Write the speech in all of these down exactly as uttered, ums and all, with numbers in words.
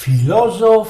Filozof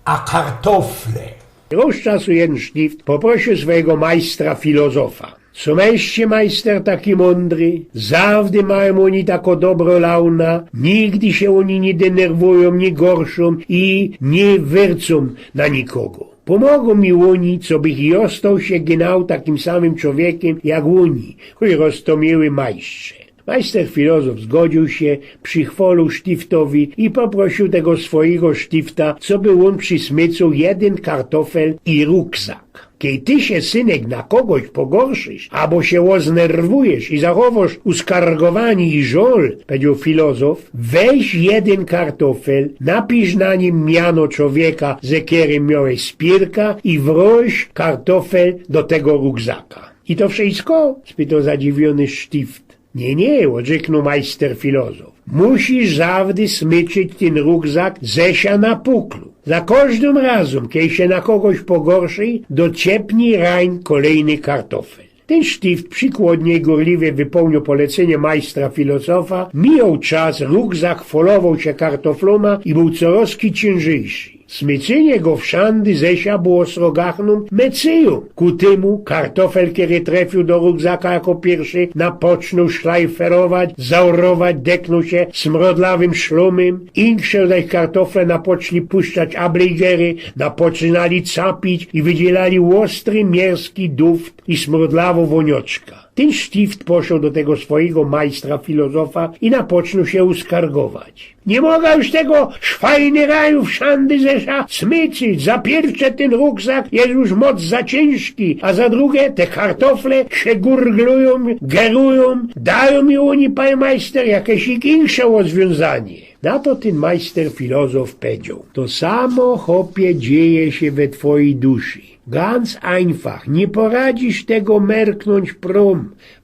a kartofle. Rŏz czasu jedyn sztift poprosił swojigo majstra filozofa: „Sōm eście, majster, taki mōndry, zawdy majōm ôni tako dobro launa, nigdy sie ôni niy denerwujōm, niy gorszōm i niy wyrcōm na nikogo. Pōmogōm mi ôni, co bych i ôstoł sie genau takim samym czowiekiym jak ôni, ôj roztōmiyły majstrze”. Majster filozof zgodził sie, przychwolił sztiftowi i poprosił tego swojigo sztifta, coby ôn przysmycył jedyn kartofel i rukzak. „Kej ty sie, synek, na kogoś pogorszysz, abo sie ôznerwujesz i zachowŏsz uskargowaniy i żol”, powiedzioł filozof, „weź jedyn kartofel, napisz na nim miano czowieka, ze kerym miołeś spirka, i wrōś kartofel do tego rukzaka”. „I to wszysko?” spytoł zadziwiōny sztift. „Niy, niy”, ôdrzyknōł majster filozof. „Musisz zawdy smyczyć tyn rukzak ze sia na puklu. Za kożdym razym, kej sie na kogoś pogorszy, dociepnij rań kolejny kartofel”. Tyn sztift przikłodnie i gōrliwie wypełniōł polecynie majstra filozofa, mijoł czas, rukzak folowoł sie kartoflōma i bōł coroz ciynżyjszy. Smycynie go wszandy ze sia było srogachnym mecyjōm. Ku tymu kartofel, kery trefiōł do rukzaka jako piyrszy, napoczōnōł szlajferować, zaorować deknōł sie smrodlawym szlōmym, inksze zaś kartofle napoczli puszczać ablejgery, napoczynali capić i wydzielali ôstry, mierski duft i smrodlawõ wōnioczka. Tyn sztift poszoł do tego swojigo majstra filozofa i napoczōnōł sie uskargować: „Niy moga już tego szwajnyraju wszandy ze sia smycyć. Za piyrsze, tyn rukzak je już moc za ciynżki, a za drugie te kartofle sie gurglujōm, gerujōm. Dajōm mi ôni, panie majster, jakeś inksze rozwiōnzanie”. Na to tyn majster filozof powiedzioł: „To samo, chopie, dzieje sie we twojij duszy. Ganz ajnfach, niy poradzisz tego merknōńć prōm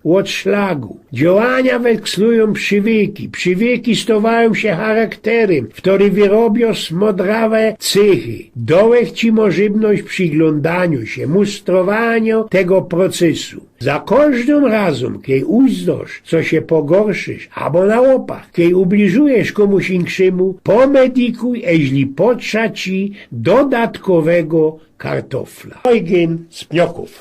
ôd szlagu. Działania wekslujōm prziwyki, prziwyki stŏwajōm sie charakterym, ftory wyrobio smrodrawe cychy. Dołech ci możebność prziglōndaniu sie, mustrowaniu tego procesu. Za kożdym razym, kej uzdrzisz, co sie pogorszysz, abo na ôpak, kej ubliżujesz kōmuś inkszymu, pomedikuj, eźli potrza ci dodatkowego kartofla”. Eugyn z Pniokōw.